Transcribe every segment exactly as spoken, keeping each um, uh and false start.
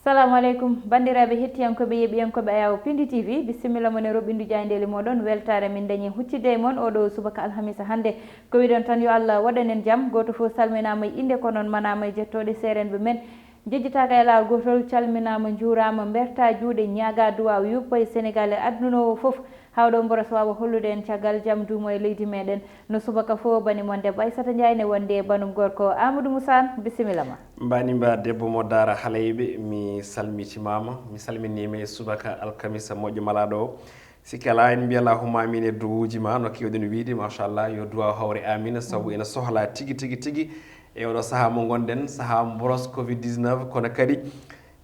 Salamu aleykum, banndiraaɓe hettiyankooɓe, yeɓiyankooɓe Ayawo Pindi T V, bisimilla mon e roɓɓindu jaayndeeli mooɗon. Weltaare min dañi huccitde e mon oɗo subaka alhamisa hannde. Ko wiɗon tan, yo Allah waɗan en jam. Gooto fof salminaama e innde, ko noon manaama e jettooɗe seerenɓe men. Jejjitaaka e laawol gootol, calminaama, njuuraama, mbertaa juuɗe, ñaagaa duwaaw, yuppa e Senegaal e aduna o fof. Hawɗo Mboros waawa hollude en caggal jam duumo e leydi meɗen. No subaka fof, bani mon debbo Aissata Ndiaye ne wondi e banum gorko Amadou Moussa. Bisimilla ma. Mbani mba debbo mo Daara Haleyɓe, mi salmitimaama, mi salminiima e subaka alkamisa moƴƴo malaaɗo o. Sikke alaa, en mbiya allahumma amin e duwuuji ma, no keewɗen wiide, machallah, yo duwaaw hawre amin, sabu ene sohlaa tigi, tigi, tigi e oɗo sahaa mo ngonɗen, sahaa mboros covid dix-neuf, kono kadi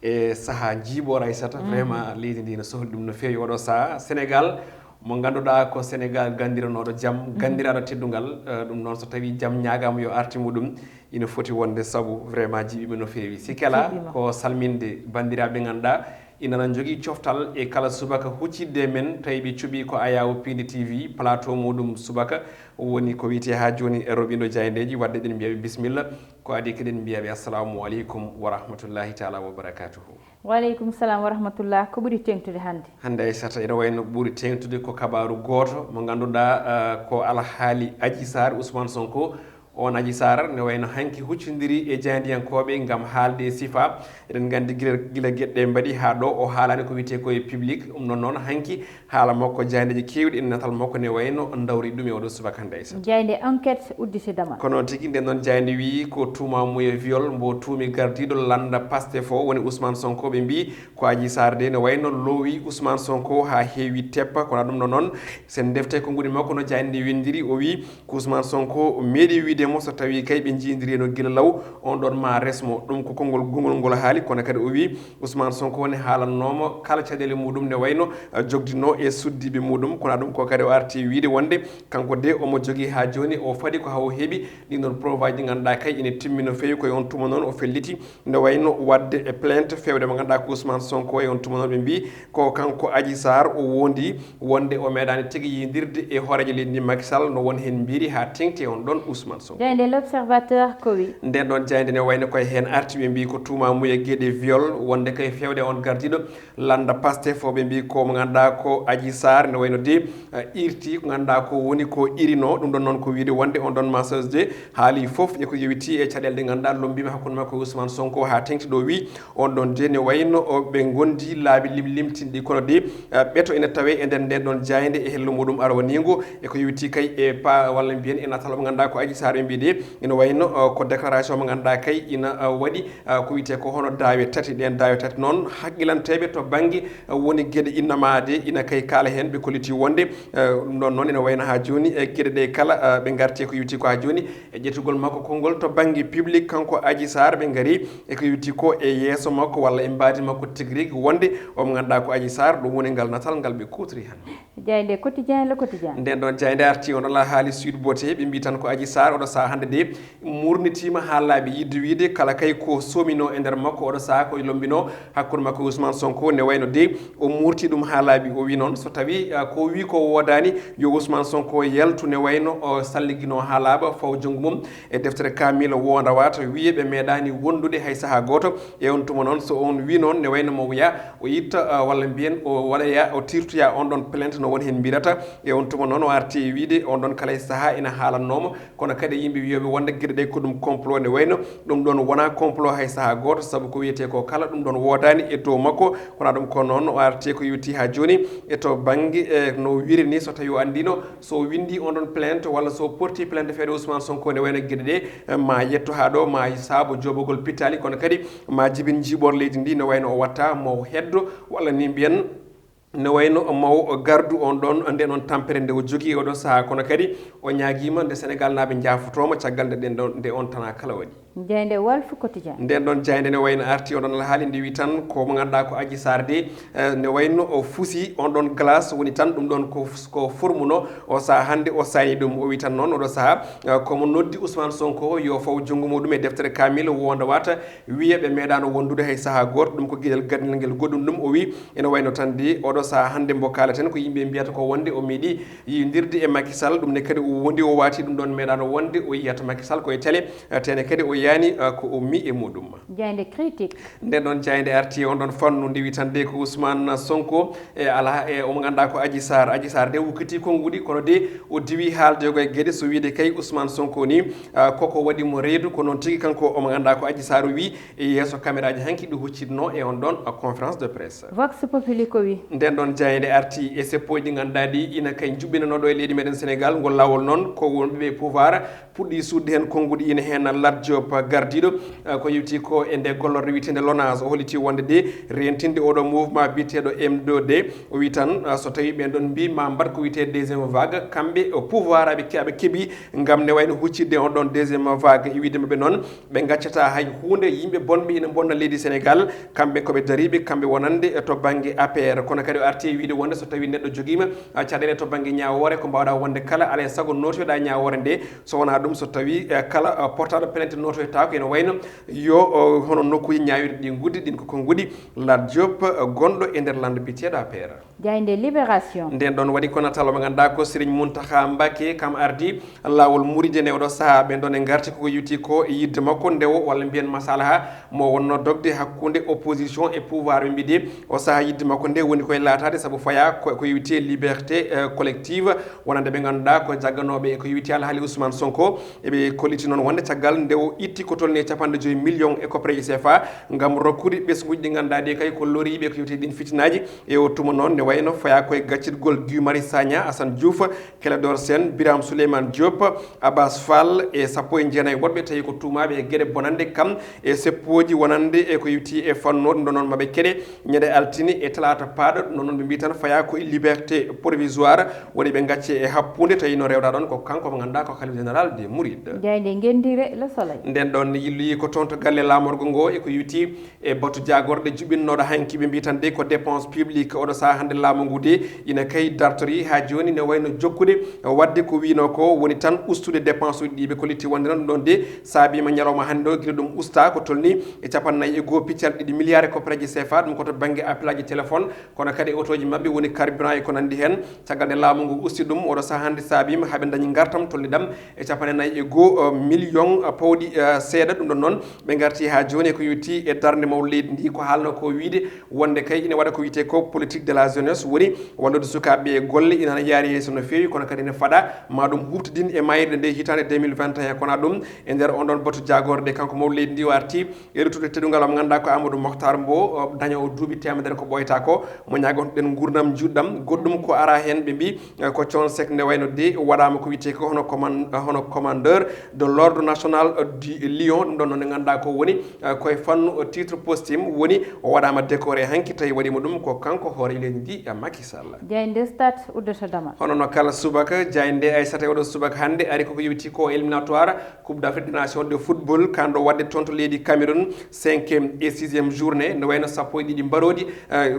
e sahaa jiiɓoora Aissata. Vraiment, leydi ndi ne sohli ɗum no feewi oɗo sahaa. Sénégal, mo ngannduɗaa ko Sénégal ganndiranooɗo jam, ganndiraaɗo teddungal, eh, ɗum noon, so tawii jam ñaagaama yo arti muɗum, ina foti wonde, sabu vraiment jiiɓiima no feewi. Sikke alaa, ko salminde banndiraaɓe ɓe ngannduɗaa ina na njogii coftal e kala subaka huccitde e men, tawi ɓe cuɓii ko Ayawo Pindi T V, plateau muɗum subaka, woni ko wiyetee haa jooni e roɓɓindo jaayndeeji, waɗde eɗen mbiya ɓe bisimilla, ko adii kadi en mbiya ɓe assalamu aleykum wa rahmatullahi taala wa barakatuhu. Wa aleykum salam wa rahmatullah. Ko ɓuri teeŋtude hannde? Hannde, Aissata, ene wayno ɓuri teeŋtude ko kabaaru gooto mo ngannduɗaa, eh, ko alhaali Adji Sarr, Ousmane Sonko. Oon Adji Sarr ne wayno hanki huccondiri e jaayndiyankooɓe ngam haalde e sifa. Eɗen nganndi gila, gila geɗe ɗe mbaɗi haa ɗo, o haalaani ko wiyetee ko e public. Ɗum noon, noon hanki haala makko, jaayndeeji keewɗi e natal makko ne wayno ndawri ɗum e oɗo subaka hannde, Aissata. Jaaynde Enquête udditi damal. Ko noon tigi, nden noon jaaynde wiyi ko tuumaamuye viol mbo tuumi gardiiɗo lannda Pastef o, woni Ousmane Sonko. Ɓe mbiyi ko Adji Sarr de ne wayno loowi Ousmane Sonko haa heewi teppa. Kono ɗum noon, noon, sen ndefte ko ngoni makko no jaaynde nde winndiri, o wiyi ko Ousmane Sonko meeɗi wiyde mo so tawii kay ɓe njiyndirino gila law, on ɗon ma res mo. Ɗum ko konngol gongol ngol haali, kono kadi o wiyi Ousmane Sonko ne haalanno mo kala caɗeele muɗum ne wayno, eh, jogdinoo e suddiiɓe muɗum. Kono ɗum ko kadi o arti wiyde wonde kanko de omo jogii haa jooni, o faadi ko haa o heɓi ɗin ɗon preuve aji ɗi ngannduɗaa kay ine timmi no feewi. Ko e on tuma noon o felliti nde wayno waɗde e plainte feewde mo ngannduɗaa ko Ousmane Sonko. E on tuma noon ɓe mbiyi ko kanko Adji Sarr o wondi wonde o meeɗaani tigi yiydirde e hooreejo leydi ndi Macky Sall no won heen mbiiri haa teeŋti e on ɗon Ousmane Sonko. Jaaynde L'Observateur ko wi? Nden ɗon jaaynde ne wayno koye heen arti, ɓe mbiyi ko tuumaamuye geɗe viol wonde kay feewde on gardiiɗo lannda Pastef o. Ɓe mbiyi ko mo ngannduɗaa ko Adji Sarr ne wayno de, eh, irti ko ngannduɗaa ko woni ko irino. Ɗum ɗon noon ko wiyde wonde on ɗon masseuse de haali fof e ko yowiti e caɗeele ɗe ngannduɗaa lommbiima hakkunde makko e Ousmane Sonko haa teeŋti ɗo. Wi on ɗon de ne wayno o ɓe ngondi laabi limlimtinɗi, kono de, eh, ɓeto ene tawe e nder nden ɗon jaaynde e hello muɗum arwaniingo e ko yowiti kay e pa walla mbiyen e natal mo ngannduɗaa ko Adji Sarr. Ɓe mbiyi de ene wayno, eh, ko déclaration mo ngannduɗaa kay ina, eh, waɗi, eh, ko wiyetee ko hono daawe tati. Ɗen daawe tati noon, haqqilanteeɓe to bannge, eh, woni geɗe innama de ina kay kaala heen. Ɓe kolliti wonde, eh, ɗum ɗon noon ene wayno haa jooni e geɗe ɗe kala, eh, ɓe ngarti ko yowiti ko haa jooni e ƴettugol makko konngol to bannge public, kanko Adji Sarr, ɓe ngari e ko yowiti ko e yeeso makko walla e mbaadi makko tigi rigi wonde omo ngannduɗaa ko Adji Sarr, ɗum woni ngal natal ngal ɓe kuutri hannde. Jaaynde Quotidien, Le Quotidien. Nden ɗon jaaynde arti on ɗon haali Sweet Beauté, ɓe mbiyi tan ko Adji Sarr oɗo sahaa hannde de murnitiima haa laaɓi, yidde wiyde kala kay ko soomino e nder makko oɗo sahaa ko lommbiino hakkunde makko e Ousmane Sonko, ne wayno de o murti ɗum haa laaɓi. O wi noon so tawii, ah, ko wi ko woodaani, yo Ousmane Sonko yaltu, ne wayno o salliginoo haa laaɓa, faw junngo mum e deftere kaamil wonda wata wiye ɓe meeɗaani wondude hay sahaa gooto. E on tuma noon, so on wi noon, ne wayno mo wiya o itta, ah, walla mbiyen o waɗoya, o tirtoya on ɗon plainte no won heen mbirata. E on tuma noon o arti e wiide on ɗon kala e sahaa ina haalannooma, kono kadi yimɓe wiyooɓe wonde geɗe ɗe ko ɗum complot, ne wayno ɗum ɗon wonaa complot hay sahaa gooto, sabu ko wiyetee ko kala ɗum ɗon woodaani e dow makko. Kono ɗum ko noon o arti ko yowiti haa jooni e to bannge, e no wiiri ni, so tawii o anndiino, so o winndi on ɗon plainte walla so o porti plainte feewde Ousmane Sonko, ne wayno geɗe ɗe, eh, ma yetto haa ɗo, ma saabo joobagol pittaali, kono kadi ma jibin jiiɓoor leydi ndi, ne wayno o watta mo heddo walla ni mbiyen ne wayno maw gardu on ɗon, nden on tampere nde o jogii oɗo sahaa, kono kadi o ñaagiima nde Senegal naaɓe njaafotooma caggal nde ɗen ɗon, nde on tana kala waɗi. Jaaynde Walf Quotidien. Nden ɗon jaaynde ne wayno arti on ɗon alhaali nde wi tan ko mo ngannduɗaa ko Adji Sarr de, eh, ne wayno o fusi on ɗon glace, woni tan ɗum ɗon ko, ko furmuno o sahaa hannde o sayni ɗum. O wi tan noon oɗo sahaa, eh, ko mo noddi Ousmane Sonko yo faw junngo muɗum e deftere kaamil wonda wata wiya ɓe meeɗaano wondude hay sahaa gooto. Ɗum ko geɗel gadanel ngel goɗɗum ɗum. O wi ene wayno tan de oɗo sahaa hannde mbo kaaleten ko yimɓe mbiyata ko wonde o meeɗi yiyondirde e Macky Sall. Ɗum ne kadi o wondi o waati ɗum ɗon meeɗaano wonde o yiyata Macky Sall ko e télé, eh, tene kadi o Yani ko ummi e muɗum. Jaaynde Critique. Nden ɗon jaaynde arti on ɗon fannu ndi witande ko Ousmane Sonko e ala e omo ganduɗa ko Adji Sarr. Adji Sarr de wukkiti konnguɗi kono de o diwi haalde ko e gueɗe so wiide kay Ousmane Sonko ni koko waɗi mo reedu ko noon tigi kanko omo ganduɗa ko Adji Sarr wi e yeeso caméraji hanki ɗi huccitno e on ɗon conférence de presse. Vox Populi ko wi. Nden ɗon jaaynde arti e seppoji ɗi ganduɗa ɗi ina kay juɓɓinanoɗo e leydi meɗen Sénégal ngol lawol noon ko wonɓe pouvoir puɗɗi suuɗde heen konnguɗi ina heen Lat Diop gardiiɗo ko yewti ko e nde gollorɗe wiyeteende lonage o holliti wonde de rentinde oɗo mouvement biyeteeɗo M deux D o wi tan so tawi ɓen ɗon mbi ma mbaɗ ko wiyetee deuxième vague kamɓe pouvoir aɓe aɓe keeɓi ngam ne wayno huccitde on ɗon deuxième vague e wiide maɓɓe noon ɓe gaccata hay hunde yimɓe bonɓe ina bonna leydi Sénégal kamɓe koɓe dariɓe kamɓe wonande to banggue A P R kono kadi o arti e wiide wonde so tawi neɗɗo joguima caɗele to banggue ñawore ko mbawɗa wonde kala alay saago notoyoɗa ñawore nde so wona ɗum so tawi kala portaɗo plainte notoyta ko ene wayno yo hono nokkuji ñawirɗi ɗi guddi ɗin ko konnguɗi Lat Diop gonɗo e nder lande biyeteɗo A P R. Jaaynde Libération. Nden ɗon waɗi ko natal mo ganduɗa ko Serigne Mountakha Mbacké kam ardi lawol muride nde oɗo saaha ɓen ɗon e garti koko yewti ko e yidde makko ndewo walla mbiyen masalaha mo wonno dogde hakkunde opposition e pouvoir ɓe mbiɗi o saaha yidde makko nde woni koye laatade saabu faya ko yewti liberté collective wonande ɓe ganduɗa ko jagganoɓe e ko yewti alhaali Ousmane Sonko eɓe kolliti noon wonde caggal nde o itti ko tolni e capanɗe joyi million e koppareji C F A ngam rokkude ɓesnguji ɗi ganduɗa ɗi kay ko loriɓe ko yewti ɗin fitinaji e o tuma noon ne wayno faya koye gaccitgol Guy Marius Sagna, Assane Diouf, Clédor Sène, Birame Souleymane Diop, Abass Fall e sappo e jeenayi woɗɓe tawi ko tuumaɓe e gueɗe bonande kam e seppoji wonande e ko yewti e fanno ɗum ɗo noon maɓe keɗe ñande altine e talata paaɗo ɗum ɗo noon ɓe mbi tan faya ko e liberté provisoire woni ɓe gacce e happude tawi no rewɗa ɗon ko kanko mo ganduɗa ko khalife général des mourides. Jaaynde Guendire, Le Soleil. Nden ɗon yilloyi ko toon to galle laamorgo ngo e ko yewti e batu jagorɗe juɓɓinnoɗo hanki ɓe mbi tan de ko dépense publique oɗo saaha hande laamu ngu de ina kay dartori ha joni ne wayno jokkude wadde ko wino ko woni tan ustude dépense uji ɗi ɓe kolliti wonde noon ɗum ɗon de saabima ñalawma hande o gila ɗum usta ko tolni e capannayi e goho piccal ɗiɗi milliard e koppareji C F A ɗum ko to banggue appelaji téléphone kono kadi otoji mabɓe woni carburant e ko nandi hen caggal nde laamu ngu usti ɗum oɗo saaha hande saabima haɓe dañi gartam tolniɗam e capanɗe nayi e goho million pawɗi seeɗa ɗum ɗon noon ɓe garti ha joni ko yewti e darde mawɗo leydi ndi ko haalno ko wiide wonde kay ina waɗa ko wiyete ko politique de la jeunesse woni wallude sukaɓe e golle ina yaari yeeso no feewi kono kadi ene faɗa ma ɗum huftidin e mayirɗe nde hitande deux mille vingt et un kono ɗum e nder on ɗon batu jagorde kanko mawɗo leydi ndi o arti e ruttude teɗungal mo ganduɗa ko Amadou Mokhtar Mbow dañowo duuɓi temedere ko ɓooyata ko mo ñagontoɗen gurdam juɗɗam goɗɗum ko ara hen ɓe mbi ko Thione Seck nde wayno de waɗama ko wiyete ko hono commandeur de l'ordre national du lion ɗum ɗon noon nde ganduɗa ko woni koye fannu titre posthume woni o waɗama décoré hanki tawi waɗima ɗum ko kanko hoore leydi ndi Macky Sall. Jaaynde Stade uddata damal. Hono no kala subaka jaaynde Aissata e oɗo subaka hande ari koko yewti ko éliminatoire Coupe d'Afrique des Nations de football kanɗo wadde toon to leydi Cameroun cinquième et sixième journée no wayno sappo e ɗiɗi mbaroɗi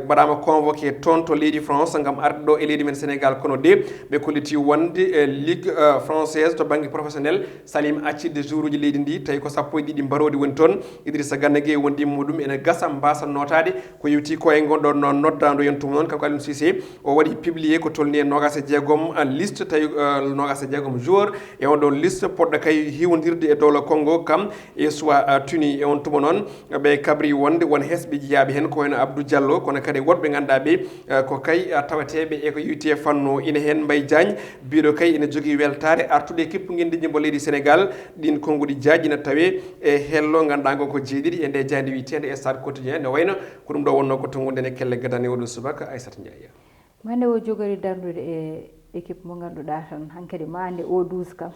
mbaɗama convoqué toon to leydi France ngam arde ɗo e leydi men Sénégal kono de ɓe kolliti wonde ligue française to banggue professionnel Salim accitde joueuruji leydi ndi tawi ko sappo e ɗiɗi mbaroɗi woni toon Idrissa Gana Gueye wondi muɗum ene gasa mbasa notade ko yewti ko e ngon ɗon noon noddandu en tuma noon kanko Aliou Cissé o waɗi publié ko tolni e nogas e jeegom liste tawi nogas e jeegom joueur e on ɗon liste poɗɗo kay hiwondirde e dowla Congo kam e soit tuni e on tuma noon ɓe kabri wonde won hesɓe jeyaɓe hen ko wayno Abdou Diallo kono kadi woɗɓe ganduɗa ɓe ko kay tawateɓe e ko yewti e fanno ina hen Mbaye Diagne biɗo kay ina jogui weltare artude e kippuguel ndijimbo leydi Sénégal ɗin konnguɗi jaaji ina tawe e hello ganduɗa ngo ko jeeɗiɗi e nde jaaynde wiyetende Stade Quotidien nde wayno ko ɗum ɗo wonno ko to gonɗen e kelle gadane oɗo subaka Aissata Ndiaye. Mande o jogori darnude e équipe mo ganduɗa tan hankadi ma ande o douze kam.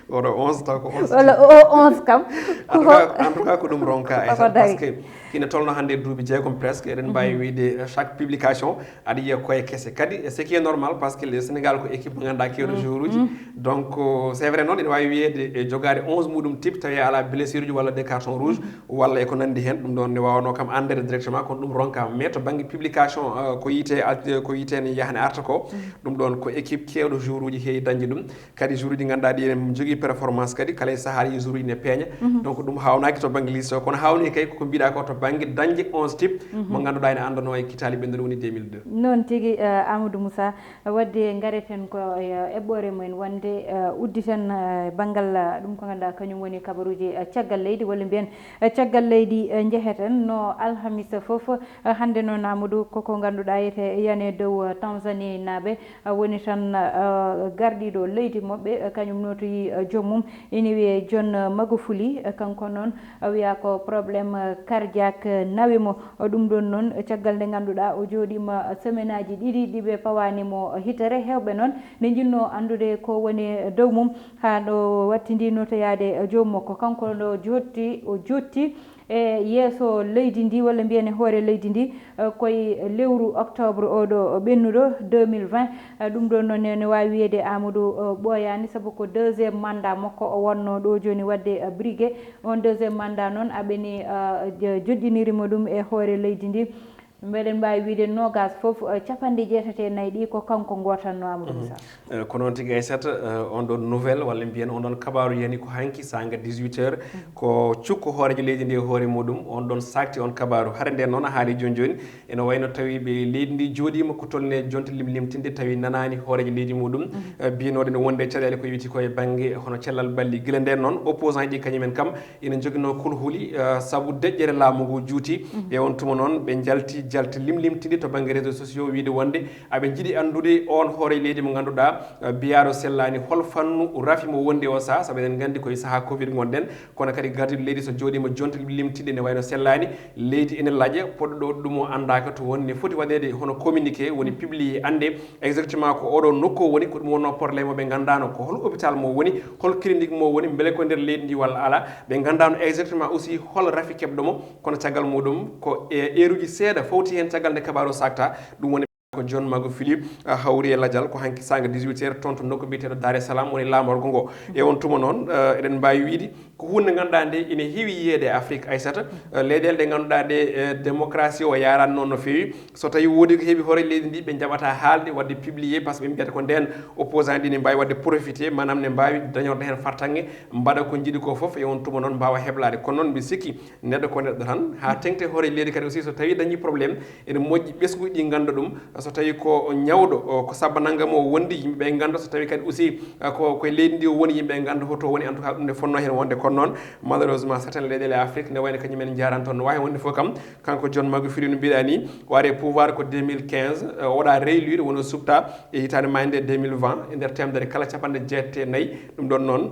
Oɗo onze taw ko onze. Wala o onze kam. En tout cas ko ɗum ronka Aissata parce que ina tolno hande duuɓi jeegom presque eɗen mbawi wiyde chaque publication aɗa yiya koye kese kadi ce qui est normal parce que le Sénégal ko équipe mo ganduɗa kewɗo joueur uji donc c'est vrai noon ene wawi wiyede e jogade onze muɗum type tawi ala blessure uji walla des cartons rouge walla e ko nandi hen ɗum ɗon ne wawano kam andede directement kono ɗum ronkama mais to banggue publication ko yite ko yite ne yahane arta ko ɗum ɗon Ko équipe keewɗo joueuruuji heewi dañde ɗum. Kadi joueuruuji ngannduɗaa ɗi ene njogii performance kadi, kala e sahaa ɗi joueuruuji ne peeña. Donc ɗum haawnaaki to bannge liste o, kono haawnii kay koko mbiɗa ko to bannge dañde onze type mo ngannduɗaa ene anndanoo e kitaali ɓennuɗo woni deux mille deux. Noon tigi, eh, Amadou Moussa, wadde ngareten ko e eɓɓoore mumen wonde, eh, udditen, eh, banngal, eh, ɗum ko ngannduɗaa kañum woni kabaruuji, eh, caggal leydi, walla mbiyen, eh, caggal leydi, eh, njeheten no alhamisa fof. Eh, hannde noon, Amadou, koko ngannduɗaa yete yane dow, eh, Tanzanie naaɓe, eh, woni tan, eh, gardiiɗo leydi moɓɓe, eh, kañum nootoyi, eh, joom mum, ina wiyee John, eh, Magufuli, eh, kanko noon, eh, wiyaa ko problème, eh, cardiaque, eh, nawi mo. Eh, ɗum ɗoon noon, eh, caggal nde ngannduɗaa o jooɗiima, eh, semaine aji ɗiɗi ɗi ɓe pawaani mo, eh, hitere. Heewɓe noon ne njinnoo anndude ko woni, eh, dow mum, haa ɗo wattindi nootoyaade, eh, joom makko. Kanko ɗo jootti, o jootti e yeeso leydi ndi, walla mbiyen e hoore leydi ndi, eh, koye lewru octobre oɗo ɓennuɗo deux mille vingt. Eh, ɗum ɗo noon ne, ne waawi wiyeede Amadou, eh, ɓooyaani, sabu ko deuxième mandat makko o wonnoo ɗo jooni waɗde, eh, briguer. On deuxième mandat noon aɓeni, eh, jo-, joɗɗiniri mo ɗum e hoore leydi ndi. Mbeɗen mbaawi wiyde noogaas fof, eh, capanɗe jeetati e nayi ɗi ko kanko ngootannoo, Amadou Moussa. Eh, ko noon tigi, Aissata, eh, on ɗon nouvelle, walla mbiyen on ɗon kabaaru yani ko hanki saanga dix-huit heures. Ko cukko hooreejo leydi ndi e hoore muɗum, on ɗon saakti on kabaaru. Hare nden noon a haali jooni jooni, ene wayno tawi ɓe leydi ndi jooɗiima ko tolni e jonte lim-, limtinde, tawi nanaani hooreejo leydi muɗum, eh, biyanooɗo ene wonde e caɗeele ko yowiti ko e bannge hono cellal ɓalli. Gila nden noon, opposant ji kañumen kam, ina njoginoo kulhuli, eh, sabu deƴƴere laamu ngu juuti. E on tuma noon, ɓe njalti, jalti limlimtinde to bannge réseaux sociaux, wiyde wonde aɓe njiɗi anndude on hoore leydi mo ngannduɗaa, eh, biyaaɗo sellaani hol fannu rafi mo wondi o sahaa, sabu eɗen nganndi ko e sahaa covid ngonɗen, kono kadi gardiiɗo leydi so jooɗiima jonte limlimtinde ne wayno sellaani, leydi ene laƴa, poɗɗo ɗo ɗum o anndaaka to woni, ne foti waɗeede hono communiqué woni publié, annde exactement ko oɗo nokku o woni, ko ɗum wonnoo problème o, ɓe nganndaano ko hol hôpital mo woni, hol clinique mo woni, mbele ko nder leydi ndi walla alaa, ɓe nganndaano exactement aussi hol rafi keɓɗo mo, kono caggal muɗum ko e heure uji seeɗa fawti heen caggal nde kabaaru o saakta, ɗum woni ko John Magufuli, ah, hawri e lajal ko hanki saanga dix-huit heures toon to nokku biyeteeɗo Dar es Salaam woni laamorgo ngo. E on tuma noon, eh, eɗen mbaawi wiyde ko huunde nde ngannduɗaa nde ine heewi yiyeede e Afrique, Aissata, eh, leyɗeele ɗe ngannduɗaa ɗe, eh, démocratie o yaaraani noon no feewi. So tawi woodi ko heɓi hoore leydi ndi, ɓe njaɓata haalde, waɗde publié, par ce que ɓe mbiyata ko ndeen opposant ɗi ne mbaawi waɗde profité, maanaam ne mbaawi dañorde heen fartaŋŋe, mbaɗa ko njiɗi ko fof, e on tuma noon mbaawa heblaade. Kono noon mbi sikki neɗɗo ko neɗɗo tan, haa teŋti hoore leydi kadi aussi so tawi dañi problème, ene moƴƴi ɓesnguuji ɗi ngannda ɗum, so tawi ko ñawɗo, o, ko sabba nannga mo wondi, yimɓe ɓe ngannda, so tawi kadi aussi, a, ko, ko e leydi ndi o woni, yimɓe ɓe ngannda hoto woni, en tout cas ɗum ne fonnoo heen wonde. Kono noon malheureusement certaines leyɗeele Afrique ne wayno kañumen njaarani toon, no waawi wonde fof kam, kanko John Magufuli no mbiɗa ni, o ari e pouvoir ko deux mille quinze, eh, o waɗa réélire, woni o suɓta e hitaande mayde deux mille vingt, e nder teemedere kala capanɗe jeetati e nayi, ɗum ɗon noon,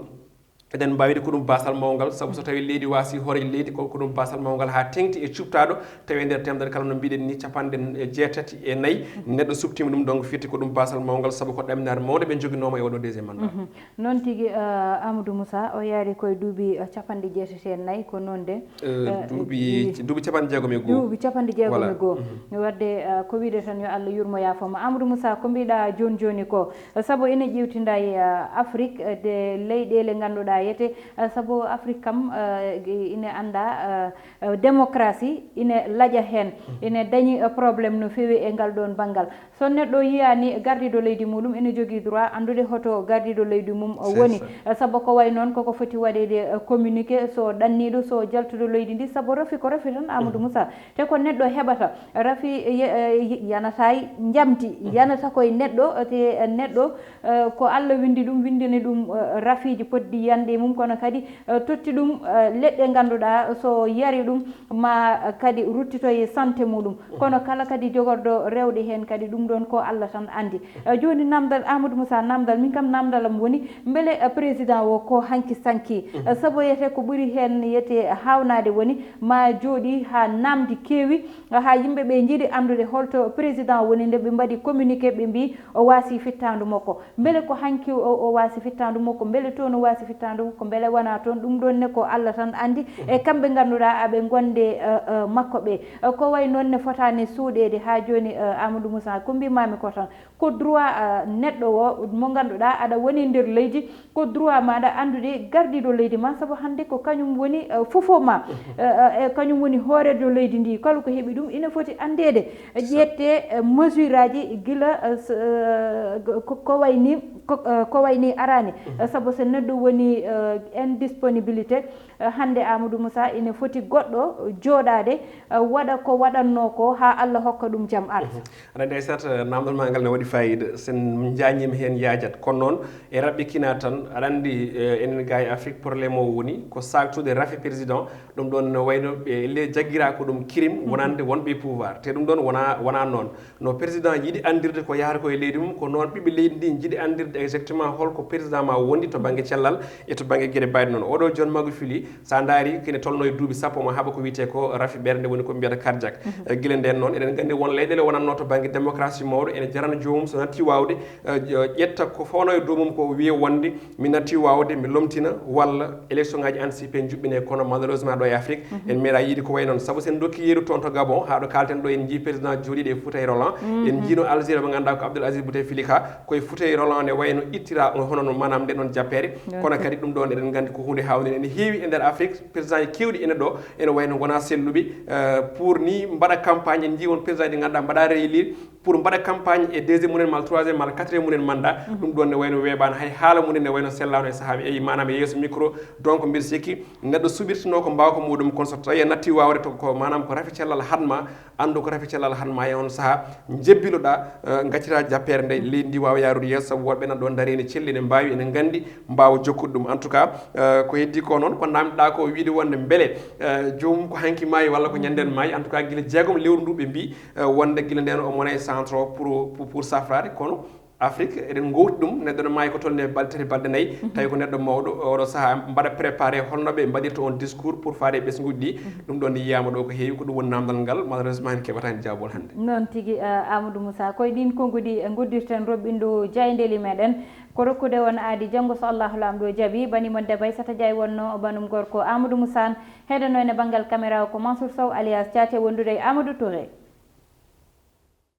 eɗen mbaawi wiide ko ɗum baasal mawngal, sabu so tawi leydi waasi hooreejo leydi, ko, ko ɗum baasal mawngal haa teŋti e cuɓtaaɗo, tawi e nder teemedere kala no mbiɗen ni capanɗe jeetati e nayi, neɗɗo suɓtiima ɗum, donc firti ko ɗum baasal mawngal, sabu ko ɗaminaare mawnde ɓe njoginooma e oɗo deuxième mandat. Mhm. Noon tigi, eh, Amadou Moussa, o yaari koye duuɓi, eh, capanɗe jeetati e nayi, ko noon de. Eh, eh, duuɓi, duuɓi capanɗe jeegom e goo. Duuɓi capanɗe jeegom e goo. Voilà. Mhm. Wadde, eh, ko wiide tan yo Allah yurmo yaafo mo. Amadou Moussa, ko mbiɗa jooni jooni ko, eh, sabu ene ƴeewtinda e, eh, Afrique, eh, de leyɗeele ngannduɗaa yete, eh, sabu Afrique kam, eh, ine annda, eh, eh, démocratie ine laƴa heen, mhm, ine dañi, eh, problème no feewi e ngal ɗoon banngal. So neɗɗo yiyaani gardiiɗo leydi muɗum, ene jogii droit anndude hoto gardiiɗo leydi mum, eh, woni. C'est ça. Eh, sabu ko wayi noon koko foti waɗeede, eh, communiqué, so ɗanniiɗo, so jaltuɗo leydi ndi, sabu rafi ko rafi tan, Amadou, mhm, Moussa. Te ko neɗɗo heɓata, rafi, eh, ye-, eh, ye-, yanata njamdi, mhm, yanata koye neɗɗo, eh, te, eh, neɗɗo, eh, ko Allah winndi ɗum, winndani ɗum, eh, rafiiji potɗi yanɗe mum, kono kadi, eh, totti ɗum, eh, leɗɗe ngannduɗaa so yari ɗum, ma, eh, kadi ruttito e santé muɗum. Kono kala kadi jogorɗo rewde heen kadi, ɗum ɗoon ko Allah tan anndi. Eh, jooni namdal, Amadou Moussa, namdal, min kam namdal am woni, mbele, eh, président o ko hanki sanki? Mhm. Eh, sabu yete ko ɓuri heen yete haawnaade woni ma jooɗi haa namdi keewi, haa yimɓe ɓe njiɗi anndude holto président woni, nde ɓe mbaɗi communiqué, ɓe mbi o waasi fittaandu makko. Mbele ko hanki o, o waasi fittaandu makko? Mbele toon o waasi fittaandu Ɗum ko mbele wona toon, ɗum ɗoon ne ko Allah tan anndi. E kamɓe ngannduɗaa aɓe ngonde, eh, eh, makko ɓe. Eh, ko wayi noon ne fotaani suuɗeede haa jooni, eh, Amadou Moussa, ko mbimami ko tan. Ko droit, eh, neɗɗo o mo ngannduɗaa aɗa woni nder leydi, ko droit maɗa anndude gardiiɗo leydi ma, sabu hannde ko kañum woni, eh, fofo ma. Eh, eh, eh, kañum woni hooreejo leydi ndi. Kala ko heɓi ɗum ina foti anndeede. Ƴettee, eh, mesure aji gila, eh, s-, eh, ko, ko wayni, ko, eh, ko wayni arani. Eh, sabu so neɗɗo woni, eh, indisponibilité, eh, hannde Amadou Moussa ina foti goɗɗo jooɗaade, eh, waɗa ko waɗatnoo ko haa Allah hokka ɗum jam arta. Aɗa anndi, Aissata, namdal ma ngal ne waɗi fayida, sen njañiima heen yaajat. Kono noon, e raɓɓikinaa tan, aɗa anndi, eh, enen ga e Afrique, problème o woni ko saaktude rafi président. Ɗum ɗoon no wayno ɓe le jaggiraa ko ɗum crime wonande wonɓe e pouvoir. Te ɗum ɗoon wona, wona noon. No président yiɗi anndirde ko yahata ko e leydi mum, ko noon ɓiɓɓe leydi ndi njiɗi anndirde exactement hol ko président ma wondi to bannge cellal e to bannge geɗe mbayɗe noon. Oɗo John Magufuli, sa ndaari, kene tolno e duuɓi sappo ma haɓa ko wiyetee ko rafi ɓernde, woni ko mbiyata cardiaque. Eh, gila ndeen noon, eɗen nganndi won leyɗeele wonatno to bannge démocratie mawɗo, ene jarana joomum so natti waawde, eh, ƴo-, ƴetta ko fawno e dow mum ko wiye wonde mi natti waawde, mi lomtina, walla élection ngaji anticipé njuɓɓine. Kono malheureusement ɗo e Afrique, en meeɗa yiide ko wayi noon. Sabu sen dokki yeru toon to Gabon, haa ɗo kalten ɗo, en njii président jooɗiiɗo e fauteuil roulant. En njiino Algérie mo ngannduɗaa ko Abdoul Aziz Bouteflika, koye fauteuil roulant ne wayno ittira on hono no maanaam nden ɗon jappeere. Kono kadi ɗum ɗon eɗen nganndi ko huunde haawnde ene heewi e nder Afrique. Président e keewɗi ene ɗo, ene wayno ngonaa selluɓe, eh, pour ni mbaɗa campagne. En njii won président ɗi ngannduɗaa mbaɗa réélire pour mbaɗa campagne e deuxième mumen, mal troisième, mal quatrième mumen mandat. Ɗum ɗon ne wayno weeɓaano, hay haala mumen ne wayno sellaano e sahaaɓe. Eyi, maanaam e yeeso micro. Donc, mbiɗa sikki neɗɗo suɓirtino ko mbaawka muɗum, kono so tawi a natti waawde to ko, maanaam ko rafi cellal hatma, anndu ko rafi cellal hatma e on sahaa, njebbiloɗa, eh, ngaccita jappeere nde, leydi ndi waawa yaarude yeeso, sabu woɗɓe nan ɗo ndaari ene celli, ene mbaawi, ene nganndi, mbaawa jokkude ɗum. En tout cas, eh, ko heddi ko noon, ko namdoɗa ko wiide wonde mbele, eh, joomum ko hanki maayi walla ko ñanden maayi. En tout cas, gila jeegom lewru ndu ɓe mbi, eh, wonde gila nden omo wona e centre o pour, pour, pour safraade, kono Afrique, eɗen ngowti ɗum, neɗɗo no maayi ko tolni e balɗe tati, balɗe nayi, tawi ko neɗɗo mawɗo, oɗo sahaa mbaɗa préparé holno ɓe mbaɗirta on discours pour faade e ɓesnguuji ɗi. Ɗum ɗon yiyaama ɗo ko heewi, ko ɗum woni namdal ngal, malheureusement en keɓata heen jaabol hannde. Noon tigi, eh, Amadou Moussa, koye ɗin konnguɗi, eh, nguddirten roɓɓindu jayndeli meɗen, ko rokkude on aadi janngo so Allahu Laamɗo jaɓi. Bani mon debbo Aissata Diaye wonno, banum gorko Amadou Moussa, heɗono ene banngal caméra o ko Mansour Sow alias Thiaté, wondude e Amadou Touré.